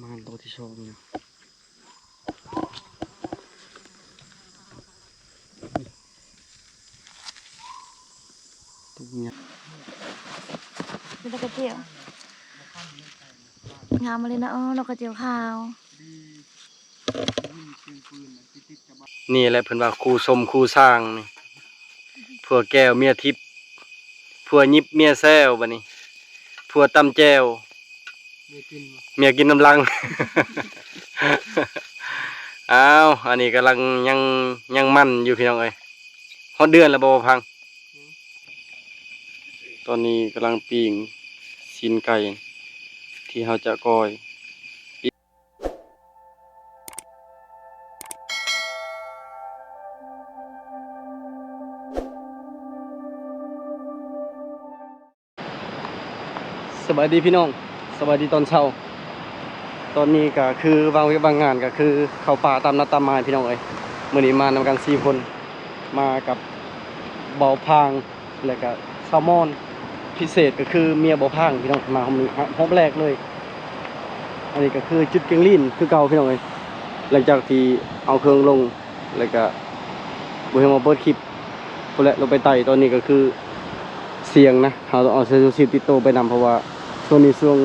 ມາໂຕທີສອງແລ້ວ ຕົວໃຫຍ່ ເປັນນກກະຈຽວ ງາມມາເລີຍນະ. ເອີ ນກກະຈຽວຂາວ. ນີ້ແຫຼະເພິ່ນວ່າຄູ່ຊົມຄູ່ຊ່າງນີ້ ຜົວແກ້ວເມຍທິບ ຜົວຫຍິບເມຍແຊວ ບັດນີ້ຜົວຕຳແຈ່ວ ເມຍກິນບໍ່ ເມຍກິນນຳຫຼັງ. ອ້າວ ອັນນີ້ກຳລັງຍັງ ຍັງມັນຢູ່ພີ່ນ້ອງເອີຍ. ຮອດເດືອນແລ້ວບໍ່ ບໍ່ພັງ? ຕອນນີ້ກຳລັງປີ້ງຊີ້ນໄກ່ທີ່ເຮົາຈະກ້ອຍ. ສະບາຍດີພີ່ນ້ອງ ສະບາຍດີຕອນເຊົ້າ. ຕອນນີ້ກະຄືວາງວຽກວາງງານ ກະຄືເຂົ້າປ່າຕາມນັດຕາມໝາຍພີ່ນ້ອງເອີຍ. ມື້ນີ້ມານຳກັນສີ່ຄົນ ມາກັບເບົາພາງ ແລ້ວກະສາວມອນ. ພິເສດກະຄືເມຍເບົາພາງພີ່ນ້ອງ ມາຮອບນີ້ຮອບແລກເລີຍ. ອັນນີ້ກະຄືຈຸດກຽງລີນຄືເກົ່າພີ່ນ້ອງເອີຍ. ຫຼັງຈາກທີ່ເອົາເຄື່ອງລົງ ແລ້ວກະບໍ່ເຫັນວ່າເປີດຄລິບພຸ້ນແຫຼະ ລົງໄປໄຕ່. ຕອນນີ້ກະຄືສ່ຽງນະ ເຮົາຕ້ອງເອົາເສື້ອຊູຊີບຕິດໂຕໄປນຳ ເພາະວ່າຊ່ວງນີ້ຊ່ວງ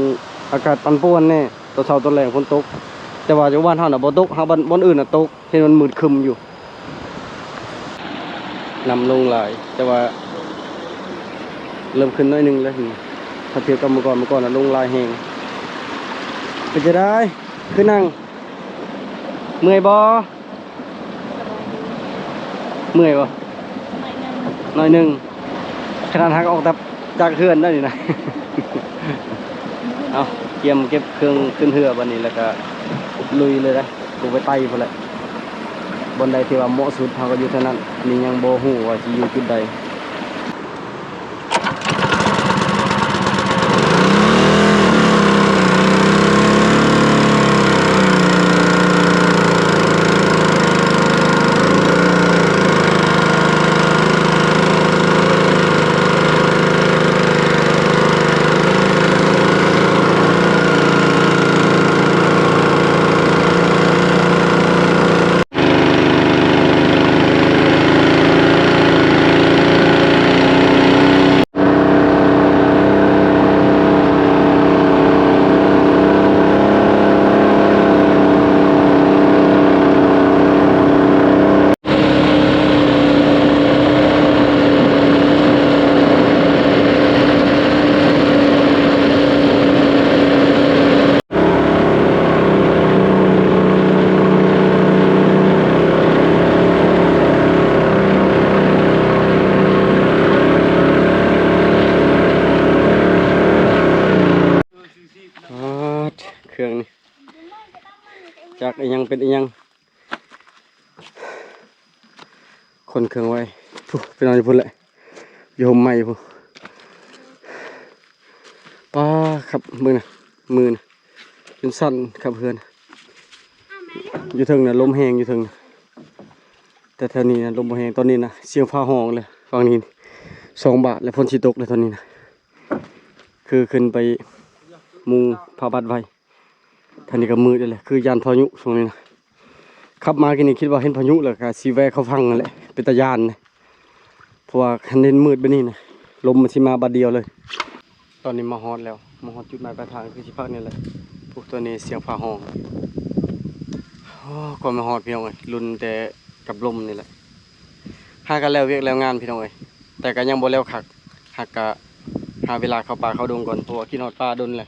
ອາກາດປັ່ນປ່ວນແດ່ ຕອນເຊົ້າຕອນແລງຝົນຕົກ. ແຕ່ວ່າຢູ່ບ້ານເຮົານະບໍ່ຕົກ ເຮົາ ບ່ອນ ບ່ອນອື່ນນະຕົກ ເຫັນມັນມືດຄຶ້ມຢູ່. ນ້ຳລົງຫຼາຍ ແຕ່ວ່າເລີ່ມຂຶ້ນໜ້ອຍໜຶ່ງແລ້ວ ຖ້າທຽບກັບມື້ກ່ອນ ມື້ກ່ອນນະລົງຫຼາຍແຮງ. ເປັນຈັ່ງໃດ ຄືນັ່ງ ເມື່ອຍບໍ່? ເມື່ອຍບໍ່? ໜ້ອຍໜຶ່ງ ໜ້ອຍໜຶ່ງ. ຂະໜາດຫາກອອກແຕ່ຈາກເຮືອນໄດ້ນີ້ນະ. ເອົາ ກຽມເກັບເຄື່ອງຂຶ້ນເຮືອບັດນີ້ ແລ້ວກະລຸຍເລີຍເດ້ ລົງໄປໄຕ່ພຸ້ນແຫຼະ. ບ່ອນໃດທີ່ວ່າເໝາະສຸດ ເຮົາກະຢູ່ແຖວນັ້ນ. ນີ້ຍັງບໍ່ຮູ້ວ່າຊິຢູ່ຈຸດໃດ. ປາດ ເຄື່ອງນີ້ ຈັກອີ່ຫຍັງເປັນອີ່ຫຍັງ. ຂົນເຄື່ອງໄວ້ ພຸ້ນ ໄປນອນຢູ່ພຸ້ນແຫຼະ ຢູ່ຮົ່ມໄມ້ພຸ້ນ. ປາດ ຄັບ ເບິ່ງນະ ມືນະ ຈົນສັ່ນ ຄັບເຮືອນ. ຢູ່ເທິງນະ ລົມແຮງຢູ່ເທິງນະ ແຕ່ແຖວນີ້ນະລົມບໍ່ແຮງ. ຕອນນີ້ນະ ສຽງຟ້າຮ້ອງເລີຍ ຝັ່ງນີ້ສອງບາດ ແລະ ຝົນຊິຕົກເລີຍຕອນນີ້ນະ ຄືຂຶ້ນໄປໝູ່ພະບາດໄວ. ທາງນີ້ກະມືດເລີຍ ຄືຢ້ານພາຍຸຊ່ວງນີ້ນະ. ຂັບມາກີ້ນີ້ຄິດວ່າເຫັນພາຍຸ ແລ້ວກະຊິແວ່ເຂົ້າຝັ່ງຫັ້ນແຫຼະ ເປັນຕາຢ້ານເດ ເພາະວ່າຄັນເຫັນມືດແບບນີ້ນະ ລົມມັນຊິມາບາດດຽວເລີຍ. ຕອນນີ້ມາຮອດແລ້ວ ມາຮອດຈຸດໝາຍປາຍທາງ ຄືຊິພັກນີ້ແຫຼະ. ໂອ້ ຕອນນີ້ສຽງຟ້າຮ້ອງ. ໂອ້ ກວ່າມາຮອດພີ່ນ້ອງເອີຍ ລຸ້ນແຕ່ກັບລົມນີ້ແຫຼະ. ຫາກະແລ້ວວຽກແລ້ວງານພີ່ນ້ອງເອີຍ ແຕ່ກະຍັງບໍ່ແລ້ວຄັກ. ຫາກະຫາເວລາເຂົ້າປ່າເຂົ້າດົງກ່ອນ ເພາະວ່າຄິດຮອດປ່າດົນແຫຼະ.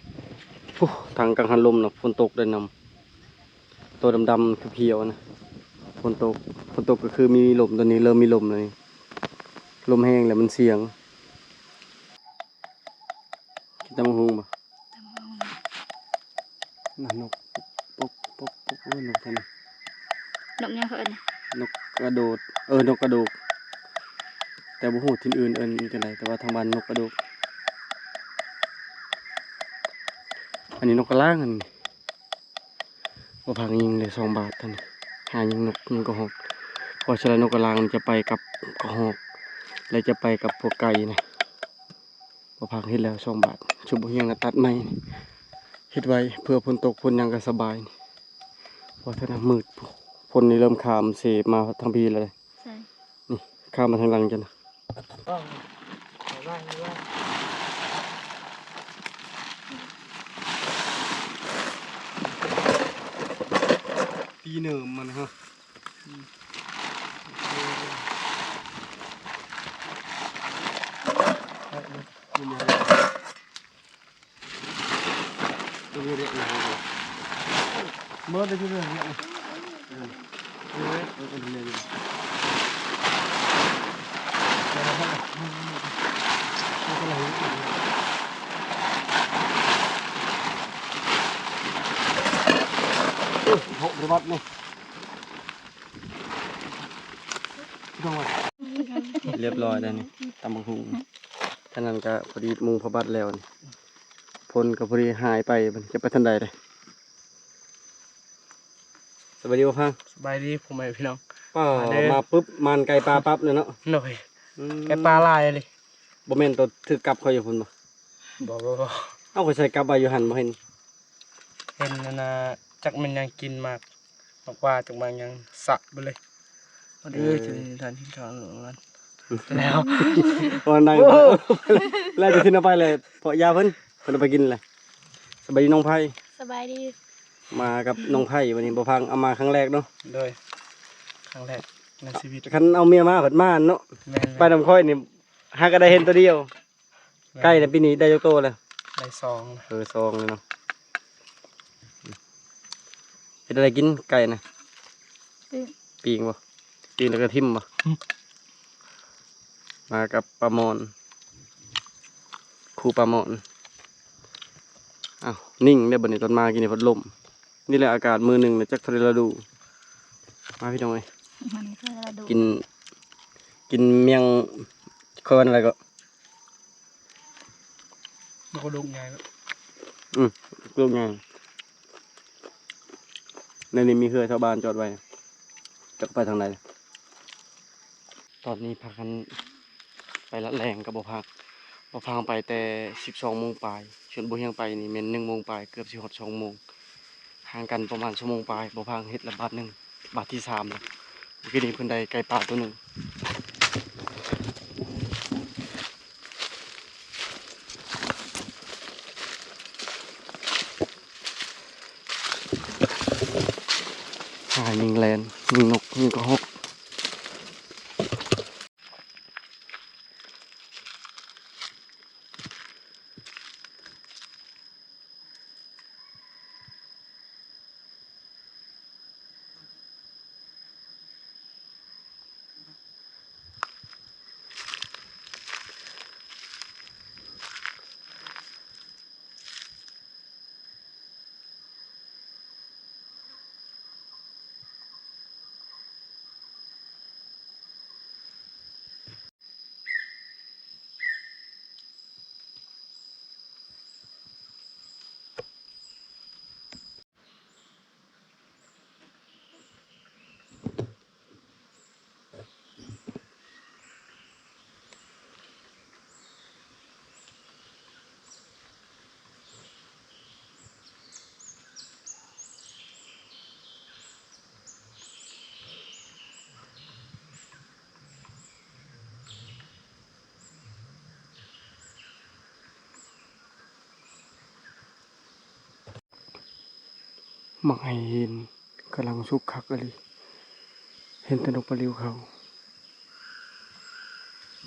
ພຸ້ນ ທາງກັງຫັນລົມນະ ຝົນຕົກເດີນຳ ໂຕດຳໆຂຽວໆນະ ຝົນຕົກ ຝົນຕົກກະຄືມີລົມ. ຕອນນີ້ເລີ່ມມີລົມແລ້ວນີ້ ລົມແຮງແລ້ວມັນສຽງ. ກິນຕຳບັກຫຸ່ງບໍ່? ຕຳບັກຫຸ່ງ ນະ ນົກ ປົກ ປົກ ປົກ ໂອ້ຍ ນົກທາງນີ້ ນົກຫຍັງເຂົາເອີ້ນນະ? ນົກກະໂດດ ເອີ ນົກກະໂດກ ແຕ່ບໍ່ຮູ້ຖິ່ນອື່ນເອີ້ນຈັ່ງໃດ ແຕ່ວ່າທາງບ້ານນົກກະໂດກ. ອັນນີ້ນົກກະລາງ ອັນນີ້ ບໍ່ພັກຍິງເລີຍສອງບາດ ທ່ານ ຫາຍິງນົກ ຍິງກະຮອກ. ເພາະສະນັ້ນນົກກະລາງມັນຈະໄປກັບກະຮອກ ແລະ ຈະໄປກັບພວກໄກ່ນະ. ບໍ່ພັກເຮັດແລ້ວສອງບາດ ຊຸບບໍ່ຮຽງນະ ຕັດໃໝ່. ເຮັດໄວ້ເພື່ອຝົນຕົກຝົນຫຍັງກໍສະບາຍ ເພາະເທື່ອນັ້ນມືດ ຝົນນີ້ເລີ່ມຂ້າມເສມາທາງພີ້ແລ້ວເດ້. ໃຊ່ ນີ້ ຂ້າມມາທາງຫຼັງຈັນນະ. ປີເນີມມັນຮະ. ຮຽບຮ້ອຍແລ້ວນີ້ ຕຳບັກຫຸ່ງ. ທາງນັ້ນກໍພໍດີມຸງພະບັດແລ້ວນີ້ ຝົນກໍພໍດີຫາຍໄປ ມັນຈະໄປທາງໃດເດ້. ສະບາຍດີບໍ່ພັງ? ສະບາຍດີພໍ່ແມ່ພີ່ນ້ອງ. ປ້າ ມາເດີ ມາປຶບ ມານໄກ່ປ່າປັບເລີຍເນາະ. ໂດຍ ອືມ ໄກ່ປ່າຫຼາຍອີ່ຫຼີ. ບໍ່ແມ່ນໂຕຖືກກັບເຂົາຢູ່ພຸ້ນບໍ່? ບໍ່ ບໍ່ ບໍ່. ເອົາ ຂ້ອຍໃສ່ກັບໄວ້ຢູ່ຫັ້ນ ບໍ່ເຫັນ. ເຫັນອັນນ່າ ຈັກແມ່ນຫຍັງກິນໝາກ ໝາກຫວ້າ ຈັກໝາກຫຍັງ ສະເບິດເລີຍ. ມາເດີ ເອີ ຈະໄດ້ທານກິນຂ້າວນຳກັນ. ແລ້ວ ໂອ້ ແລ້ວຈະຂຶ້ນເອົາໄປແລ້ວ ເພາະຢາເພິ່ນ ເພິ່ນເອົາໄປກິນແລ້ວ. ສະບາຍດີນ້ອງໄພ. ສະບາຍດີ. ມາກັບນ້ອງໄພ ວັນນີ້ບໍ່ພັງເອົາມາຄັ້ງແລກເນາະ. ໂດຍ ຄັ້ງແລກໃນຊີວິດ. ຄັນເອົາເມຍມາພັດມາເນາະ. ແມ່ນໆ. ໄປນຳຂ້ອຍນີ້ ຫາກໍໄດ້ເຫັນໂຕດຽວ. ແມ່ນ. ໄກ່ນະ ປີນີ້ໄດ້ຈັກໂຕແລ້ວ? ໄດ້ສອງ. ເອີ ສອງແລ້ວເນາະ. ເຮັດແນວໃດກິນໄກ່ນະ? ປີ້ງ. ປີ້ງບໍ່? ປີ້ງແລ້ວກໍຖິ້ມບໍ່? ອືມ. ມາກັບປາໝອນ ຄູປາໝອນ. ອ້າວ ນິ່ງເດ້ບັດນີ້ ຕອນມາກີ້ນີ້ພັດລົມ. ນີ້ແຫຼະອາກາດມື້ໜຶ່ງນະ ຈັກເທົ່າໃດລະດູ. ມາພີ່ນ້ອງເອີຍ ມັນຄືລະດູ ກິນ ກິນມຽງ ເຂົາເອີ້ນຫຍັງເກາະ? ມັນກໍດົກໃຫຍ່ເນາະ. ອືມ ດົກໃຫຍ່. ໃນນີ້ມີເຮືອຊາວບ້ານຈອດໄວ້ ຈັກໄປທາງໃດ. ຕອນນີ້ພາກັນໄປລາດແລ້ງກັບບໍ່ພັງ. ບໍ່ພັງໄປແຕ່ສິບສອງໂມງປາຍ ຊວນບໍ່ຮຽງໄປນີ້ແມ່ນໜຶ່ງໂມງປາຍ ເກືອບຊິຮອດສອງໂມງ. ຫ່າງກັນປະມານຊົ່ວໂມງປາຍ. ບໍ່ພັງເຮັດລະບາດໜຶ່ງ ບາດທີສາມແລ້ວ. ມື້ກີ້ນີ້ເພິ່ນໄດ້ໄກ່ປ່າໂຕໜຶ່ງ. ຫາຍິງແລ່ນ ຍິງນົກ ຍິງກະຮອກ. ໝາກໄຫຫີນກຳລັງສຸກຄັກອີ່ຫຼີ. ເຫັນແຕ່ນົກປະລິວເຂົາ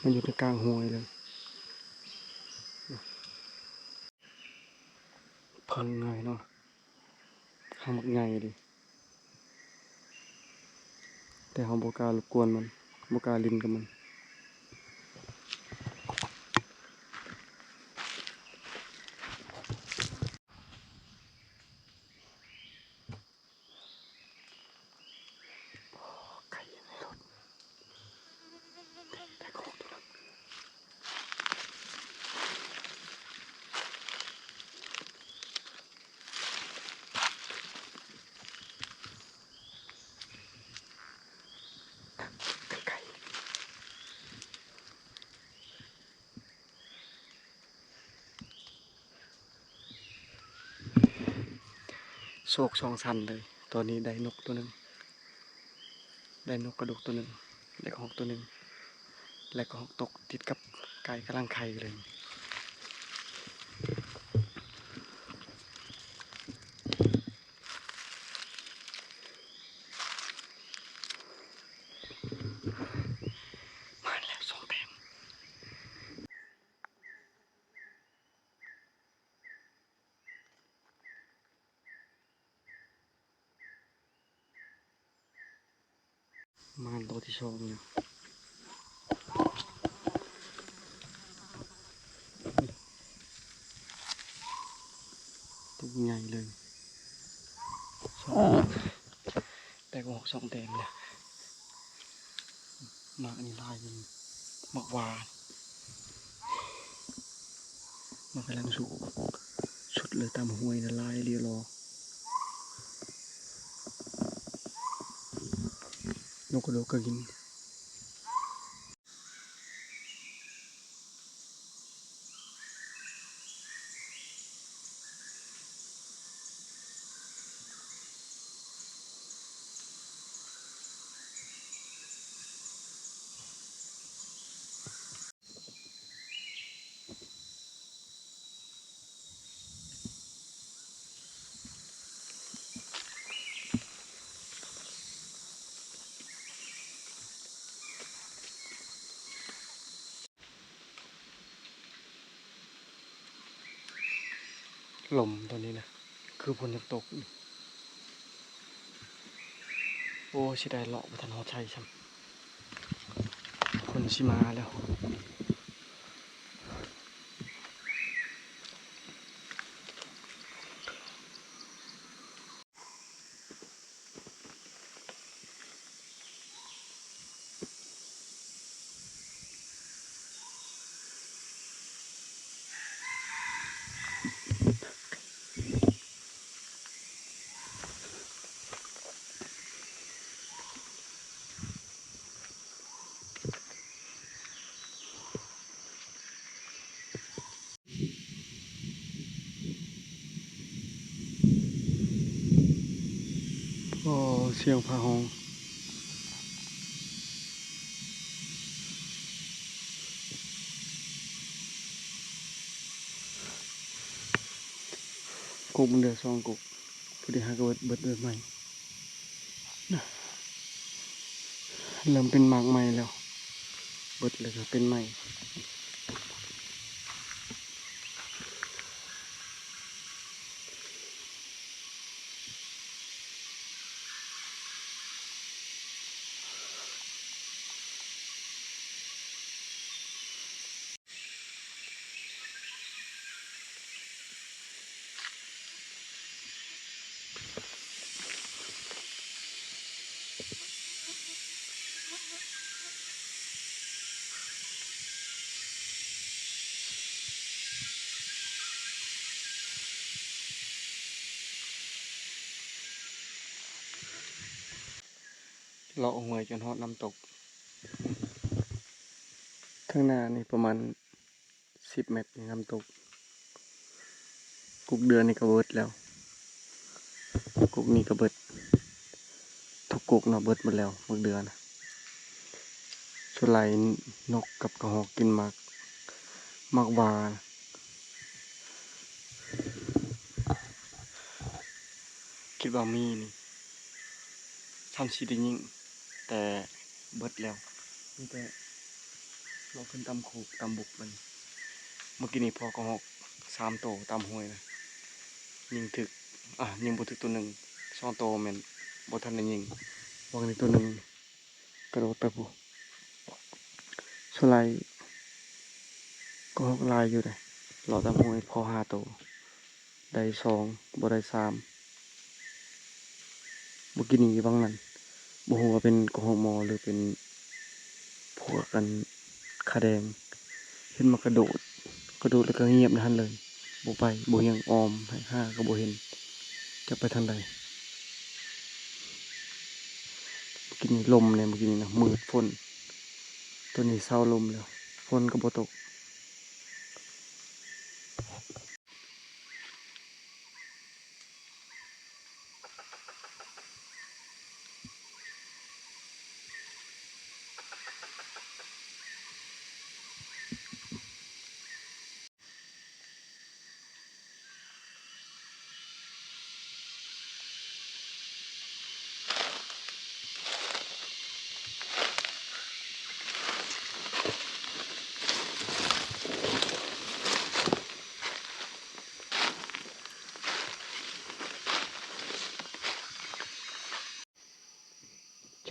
ມັນຢູ່ໃນກາງຫ້ວຍເລີຍ. ເພິ່ງງ່າຍເນາະ ຫາກໝາກໃຫຍ່ເດ. ແຕ່ເຮົາບໍ່ກ້າລົບກວນມັນ ບໍ່ກ້າຫຼິ້ນກັບມັນ. ໄກ່ ໂຊກສອງຊັ້ນເລີຍ. ຕອນນີ້ໄດ້ນົກໂຕໜຶ່ງ ໄດ້ນົກກະດົກໂຕໜຶ່ງ ໄດ້ກະຮອກໂຕໜຶ່ງ ແລະກະຮອກຕົກຕິດກັບໄກ່ກຳລັງໄຂ່ເລີຍ. ມາແລ້ວສອງແຕ້ມ. ມາໂຕທີສອງແລ້ວ. ໂຕໃຫຍ່ເລີຍ. ສອງ ແຕ່ກະຮອກສອງແຕ້ມແລ້ວ. ໝາກນີ້ຫຼາຍຢູ່ ໝາກຫວ້າ ໝາກກຳລັງສຸກ ສຸດເລີຍ. ຕາມຫ້ວຍນະຫຼາຍອີ່ຫຼີຫຼໍ. ນົກກະດົກກະກິນ. ລົມຕອນນີ້ນະ ຄືຝົນຢາກຕົກ. ໂອ້ ເສຍດາຍເລາະບໍ່ທັນຮອດໄຊຊ້ຳ. ຝົນຊິມາແລ້ວ. ໂອ້ ສຽງຟ້າຮ້ອງ. ກົກມັນເຫຼືອສອງກົກ ພໍດີຫາກະເບິດ ເບິດ ເບິດໃໝ່. ເລີ່ມເປັນໝາກໃໝ່ແລ້ວ ເບິດແລ້ວກະເປັນໃໝ່. ເລາະຫ້ວຍຈົນຮອດນ້ຳຕົກ. ທາງໜ້ານີ້ປະມານສິບແມັດນີ້ນ້ຳຕົກ. ກົກເດືອນີ້ກະເບິດແລ້ວ ກົກນີ້ກະເບິດ ທຸກກົກເນາະ ເບິດໝົດແລ້ວໝາກເດືອນະ. ສ່ວນຫຼາຍນົກກັບກະຮອກກິນໝາກ ໝາກຫວ້າ. ຄິດວ່າມີນີ້ ຊ້ຳຊິໄດ້ຍິງ ແຕ່ເບິດແລ້ວ ມີແຕ່ເລາະຂຶ້ນຕາມໂຄກຕາມບຸກມັນ. ເມື່ອກີ້ນີ້ພໍກະຮອກສາມໂຕຕາມຫ້ວຍນະ ຍິງຖືກ ອາ ຍິງບໍ່ຖືກໂຕໜຶ່ງ ສອງໂຕແມ່ນບໍ່ທັນໄດ້ຍິງ. ຫວ່າງນີ້ໂຕໜຶ່ງ ກະໂດດໄປພຸ້ນ. ສ່ວນຫຼາຍກະຮອກຫຼາຍຢູ່ເດ ເລາະຕາມຫ້ວຍພໍຫ້າໂຕ ໄດ້ສອງ ບໍ່ໄດ້ສາມ. ເມື່ອກີ້ນີ້ຫວ່າງນັ້ນ ບໍ່ຮູ້ວ່າເປັນກະຮອກມໍ ຫຼືເປັນພວກອັນຂາແດງ ເຫັນມັນກະໂດດ ກະໂດດແລ້ວກະງຽບໃນຫັ້ນເລີຍ ບໍ່ໄປ ບໍ່ຫຍັງ ອ້ອມຫາກະບໍ່ເຫັນ ຈັກໄປທາງໃດ. ເມື່ອກີ້ນີ້ລົມແດ່ ເມື່ອກີ້ນີ້ນະ ມືດຝົນ ຕອນນີ້ເຊົາລົມແລ້ວ ຝົນກະບໍ່ຕົກ.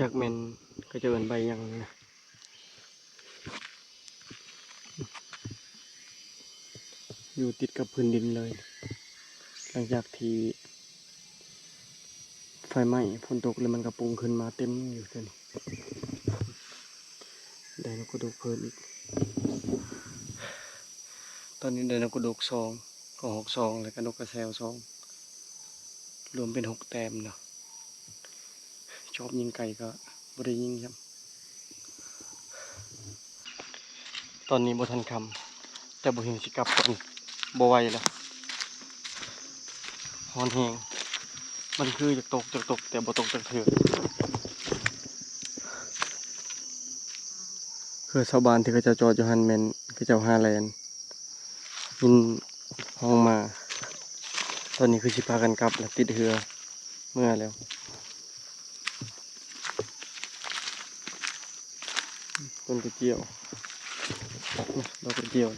ຈັກແມ່ນເຂົາເຈົ້າເອີ້ນໃບຫຍັງນະ ຢູ່ຕິດກັບພື້ນດິນເລີຍ. ຫຼັງຈາກທີ່ໄຟໄໝ້ ຝົນຕົກ ແລ້ວມັນກໍປຸງຂຶ້ນມາເຕັມຢູ່ເທື່ອນີ້. ໄດ້ນົກກະໂດກເພີ່ມອີກ. ຕອນນີ້ໄດ້ນົກກະໂດກສອງ ກະຮອກສອງ ແລ້ວກໍນົກກະແຊວສອງ ລວມເປັນຫົກແຕ້ມເນາະ. ຊອບຍິງໄກ່ກໍບໍ່ໄດ້ຍິງຊ້ຳ. ຕອນນີ້ບໍ່ທັນຄ່ຳ ແຕ່ບໍ່ເຫັນຊິກັບກ່ອນ ບໍ່ໄຫວແລ້ວ. ຮ້ອນແຮງ ມັນຄືຢາກຕົກ ຢາກຕົກ ແຕ່ບໍ່ຕົກຈັກເທື່ອ. ເຮືອຊາວບ້ານທີ່ເຂົາເຈົ້າຈອດຢູ່ຫັ້ນແມ່ນເຂົາເຈົ້າຫາແລ່ນ ຍິນຮ້ອງໝາ. ຕອນນີ້ຄືຊິພາກັນກັບລະ ຕິດເຮືອເມືອແລ້ວ. ຕົ້ນກະຈຽວ ດອກກະຈຽວ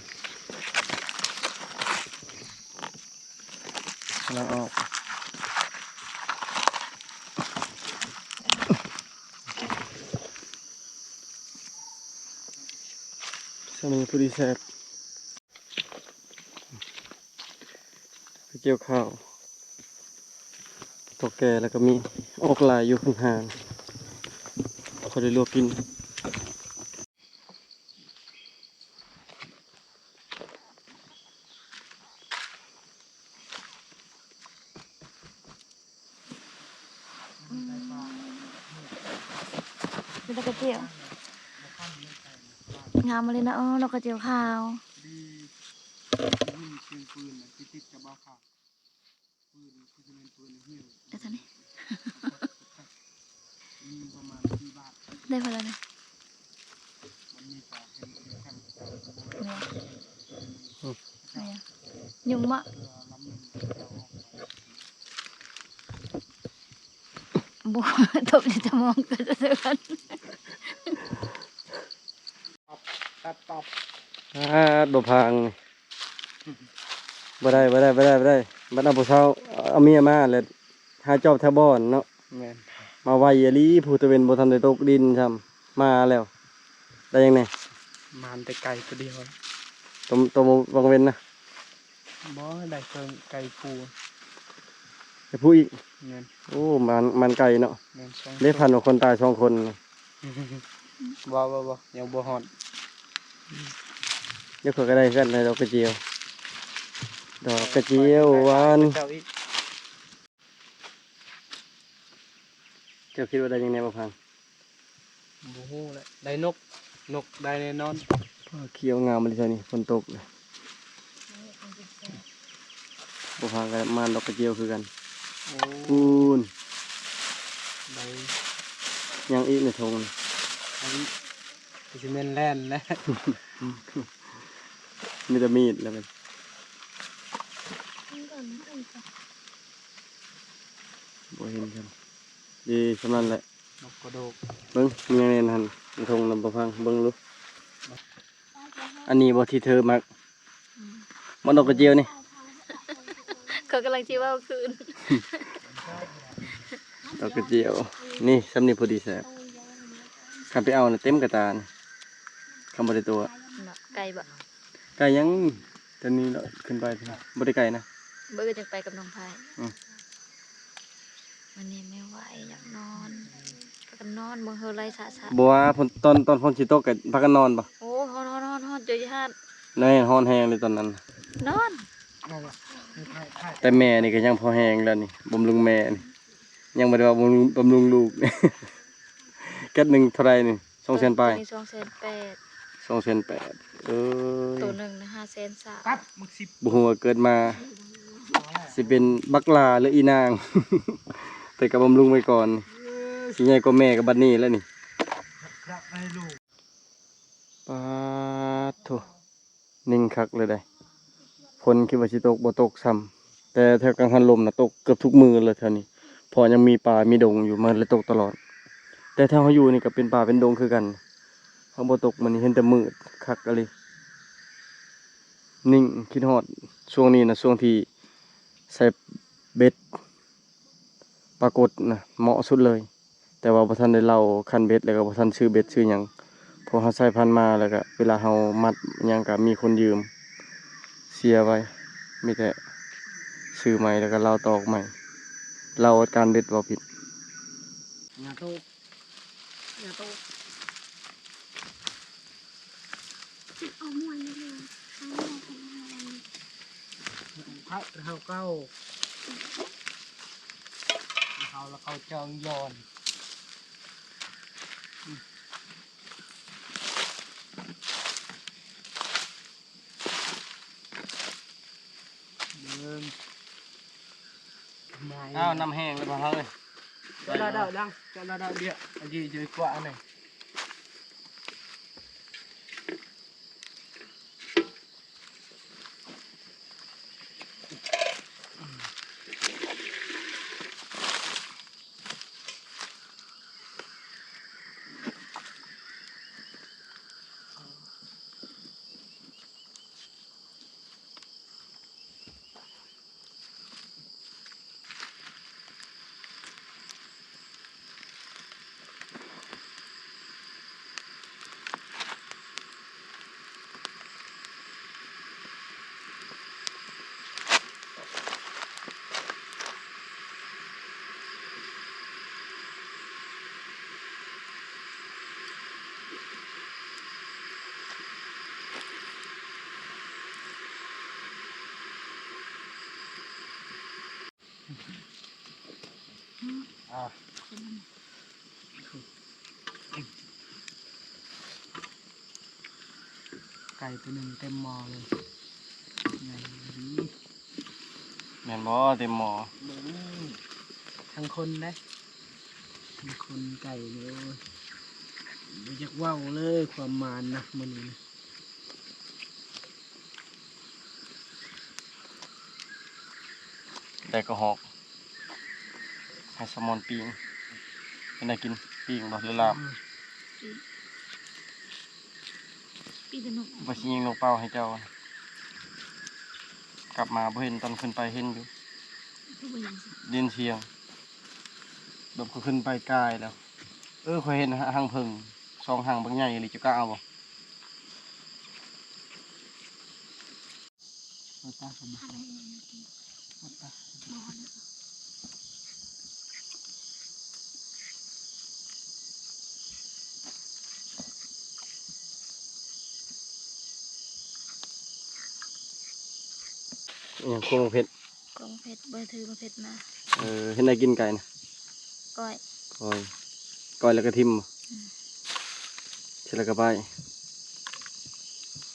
ກຳລັງອອກ. ຊ່ຳນີ້ພໍດີແຊບ. ໄປກ່ຽວຂ້າວ ເຖົ້າແກ່ ແລ້ວກໍມີອອກຫຼາຍຢູ່ຂ້າງໆ ພໍໄດ້ລວກກິນ. ອືມ ເປັນດອກກະຈຽວ ງາມມາເລີຍນະ. ເອີ ດອກກະຈຽວຂາວ ໄດ້ທາງນີ້ ໄດ້ພໍແລ້ວນະ. ຍຸງບໍ່? ບໍ່ ຕົບຈະມອງກໍຈະເດີນ ຕັດຕອບ. ອາດ ບໍ່ພັງ ບໍ່ໄດ້ ບໍ່ໄດ້ ບໍ່ໄດ້ ບໍ່ໄດ້. ບັດເອົາຜູ້ສາວ ເອົາເມຍມາແລ້ວ ຫາຈອບແຖວບ່ອນເນາະ. ແມ່ນ ມາໄວອີ່ຫຼີ ຜູ້ຕາເວັນບໍ່ທັນໄດ້ຕົກດິນຊ້ຳ ມາແລ້ວ. ໄດ້ຫຍັງແດ່? ມານແຕ່ໄກ່ຕົວດຽວ ໂຕ ໂຕວັງເວັນນະ. ບໍ່ ໄດ້ເຄິ່ງໄກ່ພູ ໄກ່ພູອີກ. ແມ່ນ ໂອ້ ມານ ມານໄກ່ເນາະ. ແມ່ນ ສອງ ເດ້ ພັນວ່າຄົນຕາຍສອງຄົນ. ບໍ່ ບໍ່ ບໍ່ ຍັງບໍ່ຮອດ. ດຽວຂ້ອຍກໍໄດ້ຄືກັນ ໄດ້ດອກກະຈຽວ ດອກກະຈຽວຫວານ. ເຈົ້າຄິດວ່າໄດ້ຫຍັງແດ່ບໍ່ພັງ? ບໍ່ຮູ້ແຫຼະ ໄດ້ນົກ ນົກໄດ້ແນ່ນອນ. ຂຽວງາມອີ່ຫຼີແຖວນີ້ ຝົນຕົກເລີຍ. ບໍ່ພັງກໍມານດອກກະຈຽວຄືກັນ. ໂອ້ ພຸ້ນ ໄດ້ຫຍັງອີກໃນຖົງນີ້? ອັນນີ້ຊິແມ່ນແລ່ນແຫຼະ ມີແຕ່ມີດແລ້ວ ບໍ່ເຫັນຊັ້ນ. ດີ ສ່ຳນັ້ນແຫຼະ ນົກກະໂດກ. ເບິ່ງ ມີຫຍັງແດ່ຫັ້ນ ໃນຖົງນຳບໍ່ພັງ ເບິ່ງດູ. ອັນນີ້ບໍ່ທີ່ເທີມັກ ອືມ ມັນດອກກະຈຽວນີ້. ເຂົາກຳລັງຊິເວົ້າຄືນ ດອກກະຈຽວນີ້ ຊ່ຳນີ້ພໍດີແຊບ. ຄັນໄປເອົານະ ເຕັມກະຕານີ້ ຄັນບໍ່ໄດ້ຕົວະ. ເນາະ ໄກບໍ່? ໄກຫຍັງ? ແຕ່ນີ້ເນາະ ຂຶ້ນໄປພຸ້ນ ບໍ່ໄດ້ໄກນະ. ເບິ່ງ ຈັ່ງໄປກັບນ້ອງພາຍ. ອືມ ວັນນີ້ບໍ່ໄຫວ ຢາກນອນ ພາກັນນອນ ເບິ່ງເຮີໄຫຼຊະໆ. ບໍ່ວ່າ ຕອນ ຕອນຝົນຊິຕົກກໍພາກັນນອນບໍ່? ໂອ້ ຮ້ອນໆໆ ເຈົ້າຢ່າຮ້ອນ ແນ່ ຮ້ອນແຮງເລີຍຕອນນັ້ນ ນອນ. ແຕ່ແມ່ນີ້ກໍຍັງພໍແຮງແລ້ວນີ້ ບຳລຸງແມ່ນີ້ ຍັງບໍ່ໄດ້ວ່າບຳລຸງ ບຳລຸງລູກ. ແກັດໜຶ່ງເທົ່າໃດນີ້? ສອງແສນປາຍ ໂຕນີ້ສອງແສນແປດ ສອງແສນແປດ. ເອີ ໂຕໜຶ່ງນະ ຫ້າແສນຊາວ. ບໍ່ຮູ້ວ່າເກີດມາຊິເປັນບັກຫຼ້າ ຫຼື ອີນາງ ແຕ່ກໍບຳລຸງໄວ້ກ່ອນ. ຊິໃຫຍ່ກວ່າແມ່ກໍບັດນີ້ແລ້ວນີ້. ປາດໂທ້ ນິ່ງຄັກເລີຍໃດ໋. ຝົນຄິດວ່າຊິຕົກ ບໍ່ຕົກຊ້ຳ ແຕ່ແຖວກັງຫັນລົມນະ ຕົກເກືອບທຸກມື້ເລີຍແຖວນີ້ ເພາະຍັງມີປ່າມີດົງຢູ່ ມັນເລີຍຕົກຕະຫຼອດ. ແຕ່ແຖວເຮົາຢູ່ນີ້ກໍເປັນປ່າເປັນດົງຄືກັນ ຫາກບໍ່ຕົກມື້ນີ້ ເຫັນແຕ່ມືດ ຄັກອີ່ຫຼີ. ນິ່ງ ຄິດຮອດຊ່ວງນີ້ນະ ຊ່ວງທີ່ໃສ່ເບັດປາກົດນະ ເໝາະສຸດເລີຍ. ຕ່ວ່າບໍ່ທັນໄດ້ເລົາຄັນເບັດ ແລ້ວກໍບໍ່ທັນຊື້ເບັດຊື້ຫຍັງ ເພາະເຮົາໃຊ້ຜ່ານມາ ແລ້ວກໍເວລາເຮົາມັດຫຍັງກໍມີຄົນຢືມ ເສຍໄວ ມີແຕ່ຊື້ໃໝ່ ແລ້ວກໍເລົາຕອກໃໝ່ ເລົາການເບັດບໍ່ຜິດ. ເອົາມວນເລີຍ ເອົາມວນເລີຍ ເຮົາເຂົ້າ ເຮົາເຂົ້າ ເຮົາລະເຂົ້າຈອງຢອນ ເບິ່ງ ອ້າວ ນ້ຳແຫ້ງແລ້ວບໍ່ເຮົາເອີຍ ຈະລະດາວດັງ ຈະລະດາວດຽວ ອາ ເຈີ ເຈີກວ່າອັນນີ້. ອ່າ ໄກ່ຕົວໜຶ່ງເຕັມໝໍ້ເລີຍ ໃຫຍ່ດີ ແມ່ນບໍ່? ເຕັມໝໍ້ ເບິ່ງ ທັງຄົນເດ້ ທັງຄົນໄກ່ນີ້ ໂອ້ຍ ບໍ່ຢາກເວົ້າເລີຍ ຄວາມມານນະມື້ນີ້ນະ. ໄດ້ກະຮອກ ໃຫ້ສະໝອນປີ້ງ ເປັນໄດ້ກິນປີ້ງບໍ່ ຫຼືລາບ? ອືມ ປີ້ງແຕ່ນົກ ວ່າຊິຍິງນົກເປົ້າໃຫ້ເຈົ້າ ກັບມາບໍ່ເຫັນ ຕອນຂຶ້ນໄປເຫັນຢູ່ ຄືບໍ່ຍິງຊະ ໄດ້ຍິນສຽງ ແບບເຂົາຂຶ້ນໄປກາຍແລ້ວ ເອີ ຂ້ອຍເຫັນຮັງເຜິ້ງສອງຮັງບັກໃຫຍ່ອີ່ຫຼີ ເຈົ້າກ້າເອົາບໍ່? ເອົາຕາເຂົ້າມາ ເອົາຕາ ອີຫຍັງ ຄົວໝາກເຜັດ? ກົງເຜັດ ບໍ່ຖືໝາກເຜັດມາ. ເອີ ເຮັດແນວກິນໄກ່ນະ? ກ້ອຍ ກ້ອຍ ກ້ອຍແລ້ວກະຖິ້ມບໍ່? ອືມ ເສັດແລ້ວກະໄປ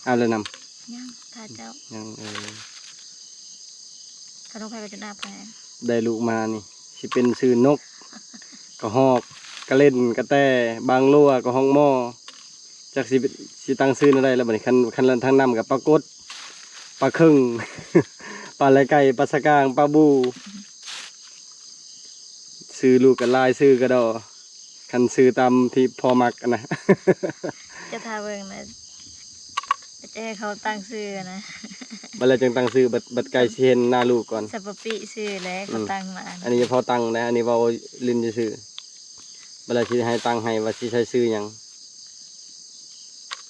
ອາບແລ້ວນຳ? ຍັງ ຖ້າເຈົ້າ ຍັງ ເອີ ຄັນລົງໄປກະຈົນອາບແລ້ວ. ໄດ້ລູກມານີ້ ຊິເປັນຊື່ນົກ ກະຮອກ ກະເລັນ ກະແຕ ບາງລົວ ກະຮອກໝໍ້ ຈັກຊິ ຊິຕັ້ງຊື່ແນວໃດລະບາດນີ້. ຄັນ ຄັນທາງນຳກະປາກົດ ປາເຄິງ ປາໄຫຼໄກ່ ປາສະກາງ ປາບູ່ ຊື່ລູກກະຫຼາຍຊື່ກະດໍ ຄັນຊື່ຕາມທີ່ພໍ່ມັກຫັ້ນນະ. ຈະຖ້າເບິ່ງນະ ຈະໃຫ້ເຂົາຕັ້ງຊື່ນະ ບັດແລ້ວຈຶ່ງຕັ້ງຊື່ ບັດ ບັດໃກ້ຊິເຫັນໜ້າລູກກ່ອນ ສະປະປິຊື່ແຫຼະ ເຂົາ ອືມ ຕັ້ງມາ. ອັນນີ້ພໍ່ຕັ້ງນະ ອັນນີ້ເວົ້າຫຼິ້ນຊື່ໆ ບັດແລ້ວຊິໃຫ້ຕັ້ງໃຫ້ວ່າຊິໃສ່ຊື່ຫຍັງ?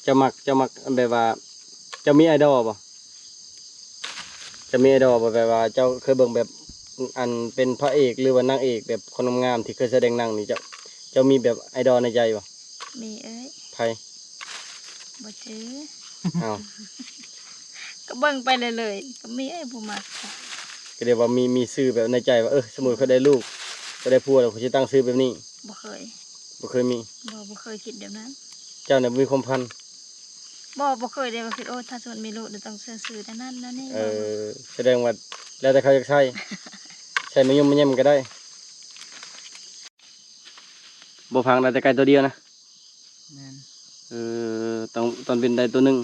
ເຈົ້າມັກ ເຈົ້າມັກແບບວ່າ ເຈົ້າມີໄອດອລບໍ່? ເຈົ້າມີໄອດອລບໍ່? ແບບວ່າເຈົ້າເຄີຍເບິ່ງແບບ ອັນເປັນພະເອກ ຫຼືວ່ານາງເອກ ແບບຄົນງາມໆ ທີ່ເຄີຍສະແດງໜັງນີ້ ເຈົ້າ ເຈົ້າມີແບບໄອດອລໃນໃຈບໍ່? ມີເອີຍ. ໃຜ? ບໍ່ຈື່. ອ້າວ ກະເບິ່ງໄປເລື້ອຍໆ ກະມີເອີຍ ຜູ້ມັກ. ກະເລີຍວ່າມີ ມີຊື່ແບບໃນໃຈວ່າ ເອີ ສົມມຸດຂ້ອຍໄດ້ລູກ ຂ້ອຍໄດ້ຜົວແລ້ວ ຂ້ອຍຊິຕັ້ງຊື່ແບບນີ້. ບໍ່ເຄີຍ. ບໍ່ເຄີຍມີ? ບໍ່ ບໍ່ເຄີຍຄິດແບບນັ້ນ. ເຈົ້ານີ້ບໍ່ມີຄວາມຝັນ? ບໍ່ ບໍ່ເຄີຍເດ້ວ່າຄິດ ໂອ້ ຖ້າສົມມຸດມີລູກແລ້ວຕ້ອງໃສ່ຊື່ແນວນັ້ນແນວນີ້. ເອີ ບໍ່ ສະແດງວ່າແລ້ວແຕ່ເຂົາຢາກໃສ່ ໃສ່ມາຍົມມາແຍມກະໄດ້. ບໍ່ພັງ ໄດ້ແຕ່ໄກ່ໂຕດຽວນະ? ແມ່ນ. ເອີ ຕອນ ຕອນເວັນໄດ້ໂຕໜຶ່ງ.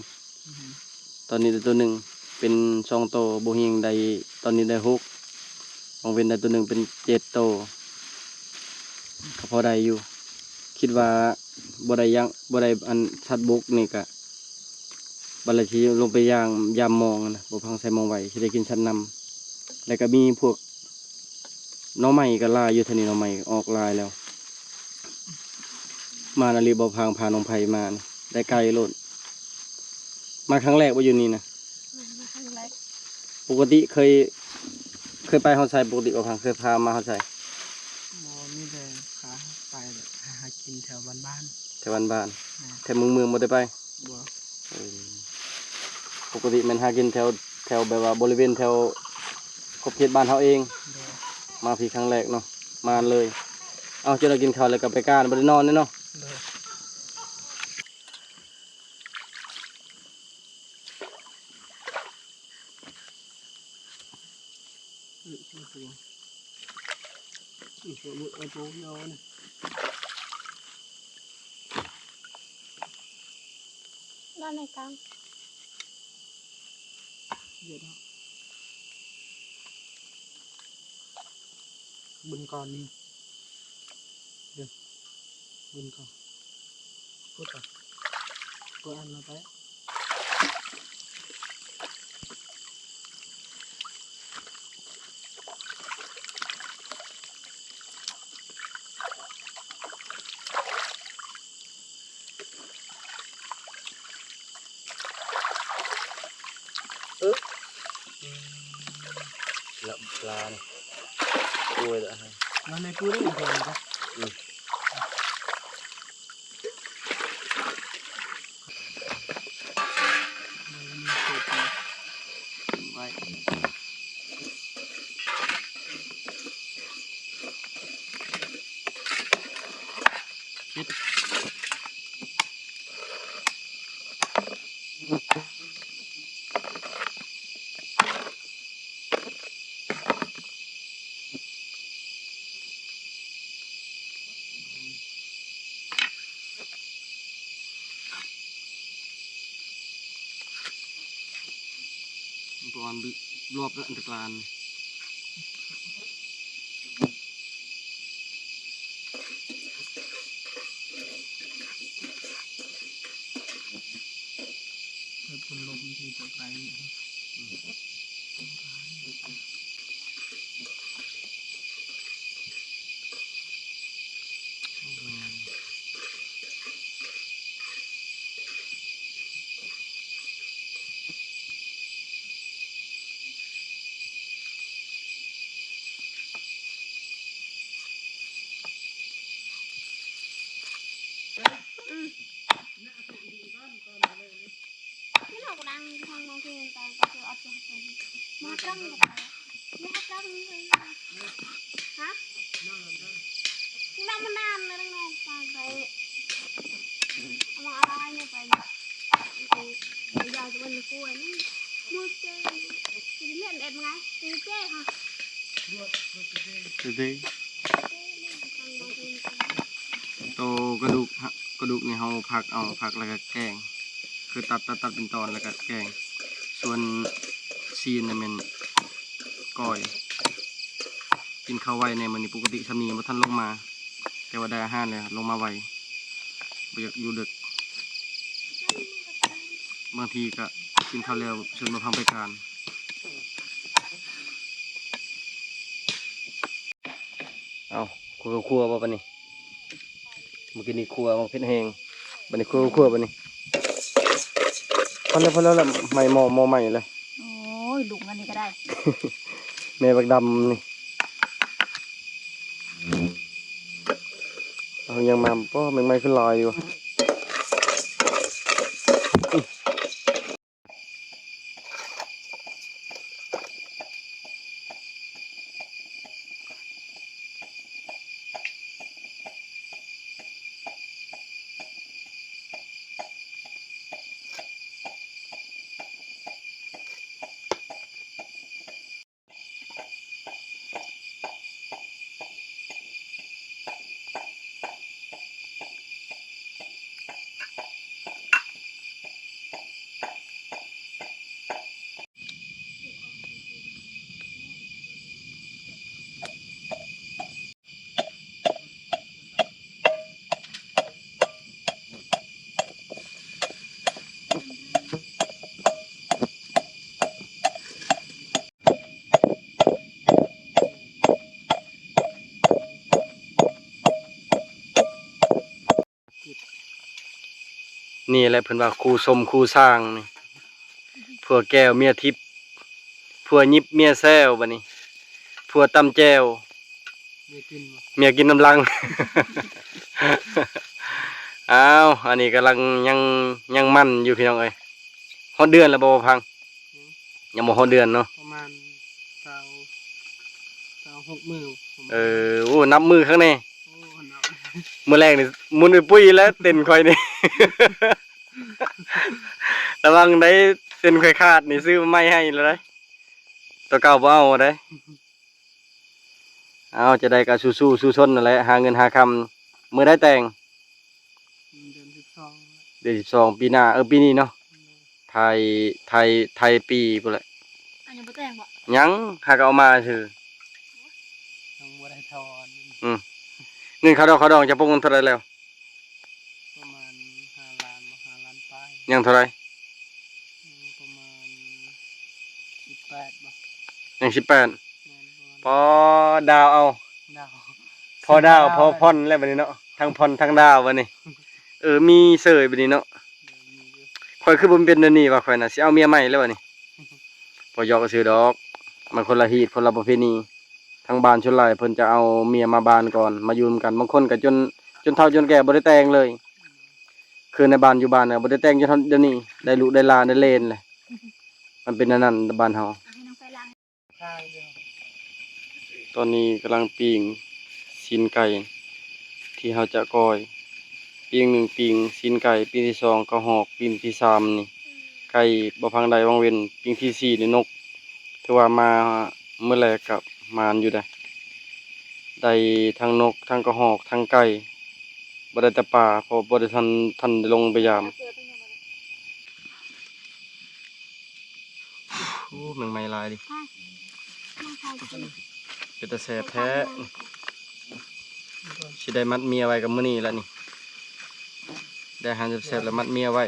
ອືຮຶ. ຕອນນີ້ໄດ້ໂຕໜຶ່ງ ເປັນສອງໂຕ. ບໍ່ຮຽງໄດ້ ຕອນນີ້ໄດ້ຫົກ ບາງເວັນໄດ້ໂຕໜຶ່ງເປັນເຈັດໂຕ ກະພໍໄດ້ຢູ່. ຄິດວ່າບໍ່ໄດ້ຫຍັງ ບໍ່ໄດ້ອັນສັດບົກນີ້ກະ ບັດລະຊິລົງໄປຢ່າງ ຢາມມອງຫັ້ນນະ ບໍ່ພັງໃສ່ມອງໄວ້ ຊິໄດ້ກິນສັດນຳ. ແລ້ວກະມີພວກໜໍ່ໄມ້ກະຫຼາຍຢູ່ ແຖວນີ້ໜໍ່ໄມ້ອອກຫຼາຍແລ້ວ. ມານະລິບໍ່ພັງ ພານ້ອງໄພມານະ ໄດ້ໄກໂລດ. ມາຄັ້ງແລກບໍ່ຢູ່ນີ້ນະ? ແມ່ນ ມາຄັ້ງແລກ. ປົກກະຕິເຄີຍ ເຄີຍໄປຮອດໃສ? ປົກກະຕິບໍ່ພັງເຄີຍພາມາຮອດໃສ? ບໍ່ ມີແຕ່ພາໄປແບບຫາ ຫາກິນແຖວບ້ານໆ. ແຖວບ້ານໆ. ແມ່ນ. ແຖວເມືອງໆບໍ່ໄດ້ໄປ? ບໍ່. ເອີ ປົກກະຕິແມ່ນຫາກິນແຖວ ແຖວແບບວ່າບໍລິເວນແຖວຂອບເຂດບ້ານເຮົາເອງ. ໂດຍ. ມາພີ້ຄັ້ງແລກເນາະ ມາເລີຍ. ເອົາ ເຈົ້າໄດ້ກິນເຂົ້າແລ້ວກໍໄປການ ບໍ່ໄດ້ນອນເດ້ເນາະ? ໂດຍ. ນອນໃນກາງ. ເບິ່ງກ່ອນນີ້ ເບິ່ງກ່ອນ ກົດກ່ອນ ກົດອັນລະໄປ. ເອີ ລະ ປານີ້ ໂອ້ຍ ລະ ມາໃນກູໄດ້ເຫັນເພິ່ນກະ ອືມ. ປະມານລອບລະອັນຕະການ ເອີ ເປັນລົມທີ່ຈະໄປນີ້ ອືມ. ອືມ ນີ້ເຮົາກຳລັງທາງເມືອງເພງຕາມກໍຄືອັດຈະຫັດ ມາຕັ້ງ ມາຕັ້ງ ຮະ ນັ່ງມານານແລ້ວ ໄປ ໄປ ເອົາມາອາລາຍນີ້ໄປ ໄປ ໄປຢາຈະເປັນກ້ວຍນີ້ ໝູເຈນີ້ ຊິແມ່ນເອັດໄງ ຊິເຈຮະ ໂຕກະດູກ ກະດູກນີ້ເຮົາພັກເອົາ ພັກແລ້ວກະແກງ ຄືຕັດ ຕັດ ຕັດເປັນຕອນແລ້ວກະແກງ ສ່ວນຊີ້ນນະແມ່ນກ້ອຍ. ກິນເຂົ້າໄວແດ່ມື້ນີ້ ປົກກະຕິຊຳນີ້ບໍ່ທັນລົງມາ ແຕ່ວ່າໄດ້ອາຫານແລ້ວລົງມາໄວ ບໍ່ຢາກຢູ່ເດິກ ບາງທີກະກິນເຂົ້າແລ້ວຊວນມາພັງໄປການ. ເອົາ ຄົວໆບໍ່ບາດນີ້ ມື້ກີ້ນີ້ຄົວໝາກເຜັດແຮງ ບາດນີ້ຄົວໆບາດນີ້ ພໍແລ້ວ ພໍແລ້ວ ໄໝ້ໝໍ້ ໝໍ້ໄໝ້ແລ້ວ ໂອ້ຍ ລຸງອັນນີ້ກະໄດ້ ແມ່ບັກດຳນີ້ ເອົາຫຍັງມາ ປ້ອ ແມງໄມ້ຄືຫຼາຍຢູ່. ນີ້ແຫຼະເພິ່ນວ່າຄູ່ສົມຄູ່ສ້າງນີ້ ຜົວແກ້ວເມຍທິບ ຜົວຫຍິບເມຍແຊວ ບັດນີ້ຜົວຕຳແຈ່ວ ເມຍກິນບໍ່? ເມຍກິນນຳຫຼັງ. ອ້າວ ອັນນີ້ກຳລັງຍັງ ຍັງໝັ່ນຢູ່ພີ່ນ້ອງເອີຍ. ຮອດເດືອນແລ້ວບໍ່ ບໍ່ພັງ? ຍັງ ຍັງບໍ່ຮອດເດືອນເນາະ ປະມານຊາວ ຊາວຫົກມື້. ເອີ ໂອ້ ນັບມື້ຄັກແນ່. ໂອ້ ນັບ ມື້ແລກນີ້ໝຸ່ນປຸ້ຍໆ ແລ້ວເຕັນຂ້ອຍນີ້ ລະວັງໄດ້ເຕັນຂ້ອຍຂາດນີ້ ຊື້ມາໃໝ່ໃຫ້ແລ້ວໄດ໋ ຕົວເກົ່າບໍ່ເອົາໄດ໋. ເອົາ ຈະໄດ້ກໍສູ້ໆ ສູ້ຊົນນັ້ນແຫຼະ ຫາເງິນຫາຄຳ. ມື້ໃດແຕ່ງ? ເດືອນສິບສອງ ເດືອນສິບສອງ ປີໜ້າ ເອີ ປີນີ້ເນາະ. ໂດຍ ທ້າຍ ທ້າຍ ທ້າຍປີພຸ້ນແຫຼະ. ອັນຍັງບໍ່ແຕ່ງບໍ່? ຍັງ ຫາກໍເອົາມາຊື່. ຍັງບໍ່ໄດ້ຖອນ. ອືມ ເງິນຄ່າດອກຄ່າດອງຈະປົກເງິນເທົ່າໃດແລ້ວ? ປະມານຫ້າລ້ານບໍ່ ຫ້າລ້ານປາຍ. ຍັງເທົ່າໃດ? ຍັງປະມານສິບແປດບໍ່? ຍັງສິບແປດ. ແມ່ນ ປະມານ ພໍດາວເອົາ ດາວ ພໍດາວ ພໍຜ່ອນແລ້ວບັດນີ້ເນາະ ທັງຜ່ອນທັງດາວບັດນີ້. ເອີ ມີເສີຍບັດນີ້ເນາະ. ໂດຍ ມີຢູ່. ຂ້ອຍຄືບໍ່ເປັນແນວນີ້ວ່າ ຂ້ອຍນະຊິເອົາເມຍໃໝ່ແລ້ວບັດນີ້. ບໍ່ຢອກຊື່ດອກ ມັນຄົນລະຮີດ ຄົນລະປະເພນີ. ທາງບ້ານສ່ວນຫຼາຍເພິ່ນຈະເອົາເມຍມາບ້ານກ່ອນ ມາຢູ່ນຳກັນ. ບາງຄົນກໍຈົນ ຈົນເຖົ້າຈົນແກ່ບໍ່ໄດ້ແຕ່ງເລີຍ. ຄືໃນບ້ານຢູ່ບ້ານນະ ບໍ່ໄດ້ແຕ່ງຈົນຮອດດຽວນີ້ ໄດ້ລູກໄດ້ຫຼານໄດ້ເຫຼນແຫຼະ. ມັນເປັນແນວນັ້ນບ້ານເຮົາ. ຕອນນີ້ກຳລັງປີ້ງຊີ້ນໄກ່ທີ່ເຮົາຈະກ້ອຍ. ປີ້ງໜຶ່ງປີ້ງຊີ້ນໄກ່, ປີ້ງທີສອງກະຮອກ, ປີ້ງທີສາມນີ້ໄກ່ບໍ່ພັງໄດ້ວັງເວັນ, ປີ້ງທີສີ່ນີ້ນົກ. ຖືວ່າມາມື້ແລກກໍໝານຢູ່ເດ້ ໄດ້ທັງນົກ ທັງກະຮອກ ທັງໄກ່. ບໍ່ໄດ້ແຕ່ປາ ເພາະບໍ່ໄດ້ທັນ ທັນໄດ້ລົງໄປຢາມ. ໂອ້ ແມງໄມ້ຫຼາຍເດ. ເປັນຕາແຊບແທ້. ຊິໄດ້ມັດເມຍໄວ້ກັບມື້ນີ້ລະນີ້. ໄດ້ອາຫານແຊບໆ ແລ້ວມັດເມຍໄວ້.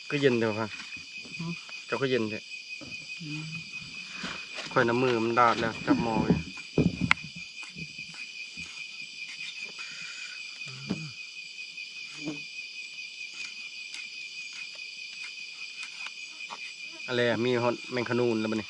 ຄືເຢັນແທ້ວະ? ຫືມ? ເຈົ້າຄືເຢັນແທ້? ອືມ ຂ້ອຍນຳມືມັນດາດແລ້ວ ຈັບໝໍ້ຢູ່. ອັນແລະ ມີຮອດແມງຂະນູນແລ້ວບັດນີ້.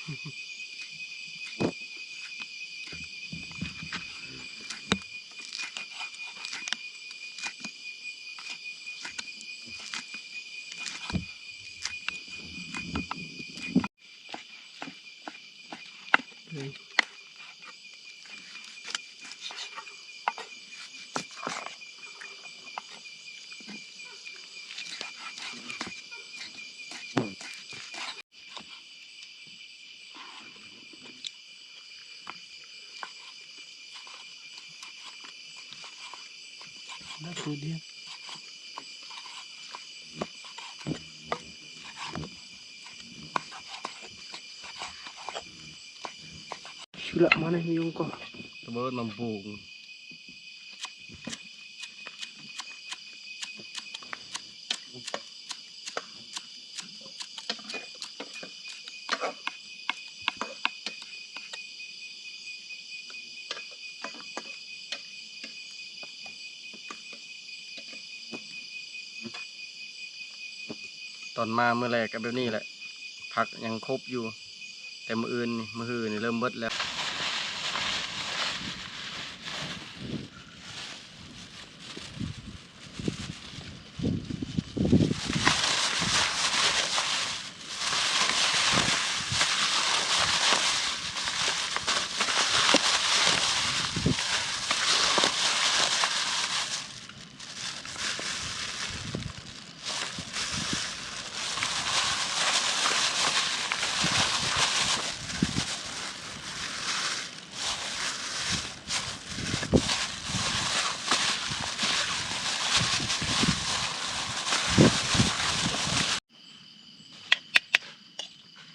Sulak mana ni yung ko? Tebal mampung. ຕອນມາມື້ແລກກໍແບບນີ້ແຫຼະ ຜັກຍັງຄົບຢູ່ ແຕ່ມື້ອື່ນນີ້ ມື້ຮືນີ້ເລີ່ມເບິດແລ້ວ.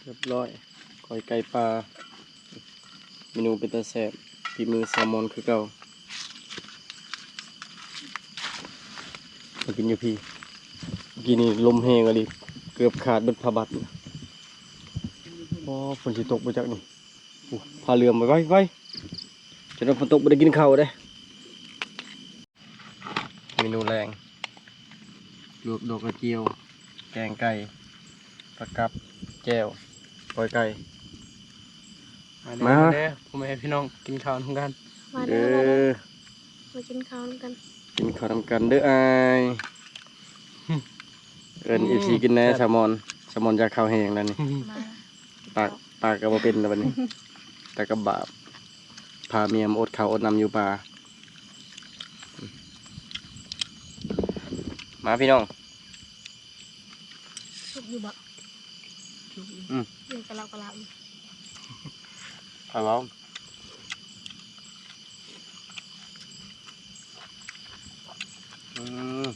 ຮຽບຮ້ອຍ ກ້ອຍໄກ່ປ່າ ເມນູເປັນຕາແຊບ ຝີມືແຊລມອນຄືເກົ່າ. ມາກິນຢູ່ພີ້ ກີ້ນີ້ລົມແຮງອີ່ຫຼີ ເກືອບຂາດເບິດຜ້າບັດ. ອໍ ຝົນຊິຕົກບໍ່ຈັກນີ້. ຜ້າເຫຼື້ອມໄວໆ ໄວໆ ຈະໄດ້ຝົນຕົກບໍ່ໄດ້ກິນເຂົ້າເດ້. ເມນູແລງ ລວກດອກກະຈຽວ ແກງໄກ່ ປາກັບ ແຈ່ວ ກ້ອຍໄກ່. ມາເດີ ມາເດີ ມາເດີ ພໍ່ແມ່ພີ່ນ້ອງ ກິນເຂົ້ານຳກັນ ມາເດີ ມາເດີ ມາເດີ ມາກິນເຂົ້ານຳກັນ ກິນເຂົ້ານຳກັນເດີອ້າຍ. ເອີ້ນ ອືມ ເອັຟຊີ ກິນແດ່ ແຊບ ແຊລມອນ ແຊລມອນຢາກເຂົ້າແຮງແລ້ວນີ້ ມາ ປາກ ປາກກໍບໍ່ເປັນແລ້ວບັດນີ້ ແຕ່ກໍບາບ ພາເມຍມາອົດເຂົ້າອົດນ້ຳຢູ່ປ່າ. ມາພີ່ນ້ອງ ສຸກຢູ່ບໍ່? ສຸກຢູ່ ອືມ ຍັງກະລາວກະລາວຢູ່ ຂ້ອຍເວົ້າ ອືມ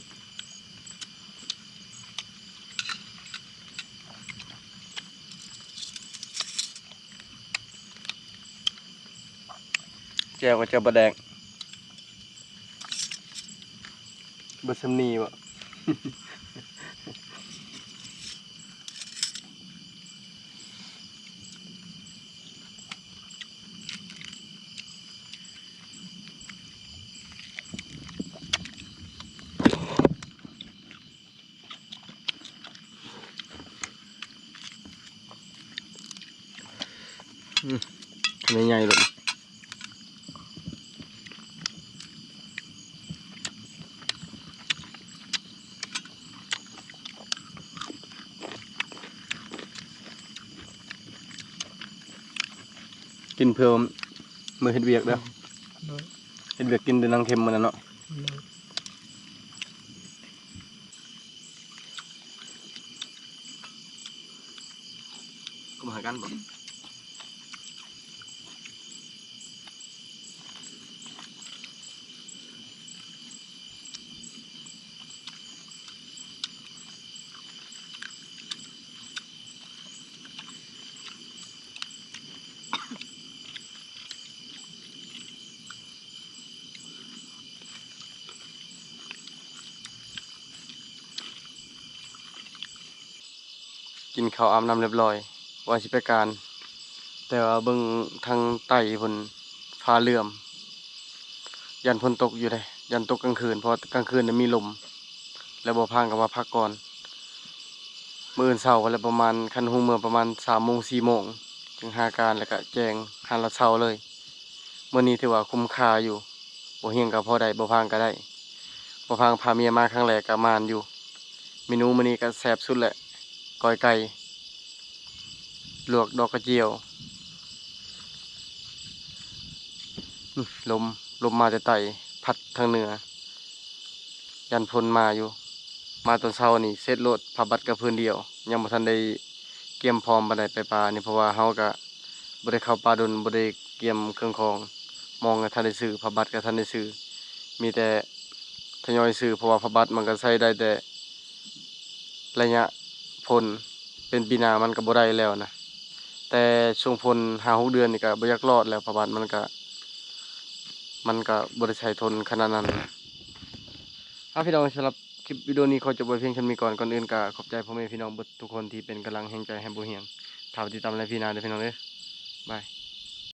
ແຈ່ວກໍແຈ່ວປາແດກ ເບິດສ່ຳນີ້ບໍ? ອືມ ຄຳໃຫຍ່ໆ ໂລດ ກິນເພື່ອມື້ເຮັດວຽກເດີ ໂດຍ ເຮັດວຽກກິນແຕ່ໜັງເຄັມມື້ນັ້ນເນາະ ໂດຍ. ກຸມຫາກັນບໍ່? ກິນເຂົ້າອາບນ້ຳລຽບລ້ອຍ ວ່າຊິໄປການ ແຕ່ວ່າເບິ່ງທາງໃຕ້ພຸ້ນຟ້າເຫຼື້ອມ ຢ້ານຝົນຕົກຢູ່ເດ້ ຢ້ານຕົກກາງຄືນ ເພາະວ່າກາງຄືນນະມີລົມ ແລ້ວບໍ່ພາງກໍມາພັກກ່ອນ. ມື້ອື່ນເຊົ້າແລ້ວປະມານ ຄັນຮູ້ເມືອປະມານສາມໂມງ ສີ່ໂມງ ຈຶ່ງຫາການ ແລ້ວກະແຈ້ງ ຫັນລະເຊົາເລີຍ. ມື້ນີ້ຖືວ່າຄຸ້ມຄ່າຢູ່ ບໍ່ຮຽງກໍພໍໄດ້ ບໍ່ພາງກໍໄດ້ ບໍ່ພາງພາເມຍມາຄັ້ງແລກກໍໝານຢູ່. ເມນູມື້ນີ້ກໍແຊບສຸດແຫຼະ ກ້ອຍໄກ່ ລວກດອກກະຈຽວ. ອື ລົມ ລົມມາແຕ່ໃຕ້ ພັດທາງເໜືອ ຢ້ານຝົນມາຢູ່. ມາຕອນເຊົ້ານີ້ເສັດໂລດ ຜ້າບັດກໍພື້ນດຽວ ຍັງບໍ່ທັນໄດ້ກຽມພ້ອມປານໃດໄປປ່ານີ້ ເພາະວ່າເຮົາກະບໍ່ໄດ້ເຂົ້າປ່າດົນ ບໍ່ໄດ້ກຽມເຄື່ອງຂອງ ໝອງກໍທັນໄດ້ຊື້ ຜ້າບັດກໍທັນໄດ້ຊື້ ມີແຕ່ທະຍອຍຊື້ ເພາະວ່າຜ້າບັດມັນກໍໃຊ້ໄດ້ແຕ່ໄລຍະຝົນ ເປັນປີໜ້າມັນກໍບໍ່ໄດ້ແລ້ວນະ. ແຕ່ຊ່ວງຝົນຫ້າຫົກເດືອນນີ້ກໍບໍ່ຢາກລອດແລ້ວ ຜ້າບັດມັນກໍ ມັນກໍບໍ່ໄດ້ໃຊ້ທົນຂະໜາດນັ້ນ. ອ່າ ພີ່ນ້ອງ ສຳລັບຄລິບວິດີໂອນີ້ຂໍຈົບໄວ້ພຽງສ່ຳນີ້ກ່ອນ. ກ່ອນອື່ນກໍຂອບໃຈພໍ່ແມ່ພີ່ນ້ອງເບິດທຸກຄົນທີ່ເປັນກຳລັງແຮງໃຈໃຫ້ບໍ່ຮຽງ. ຖ້າໄປຕິດຕາມໃນ EP ໜ້າເດີພີ່ນ້ອງເດີ. ບາຍ.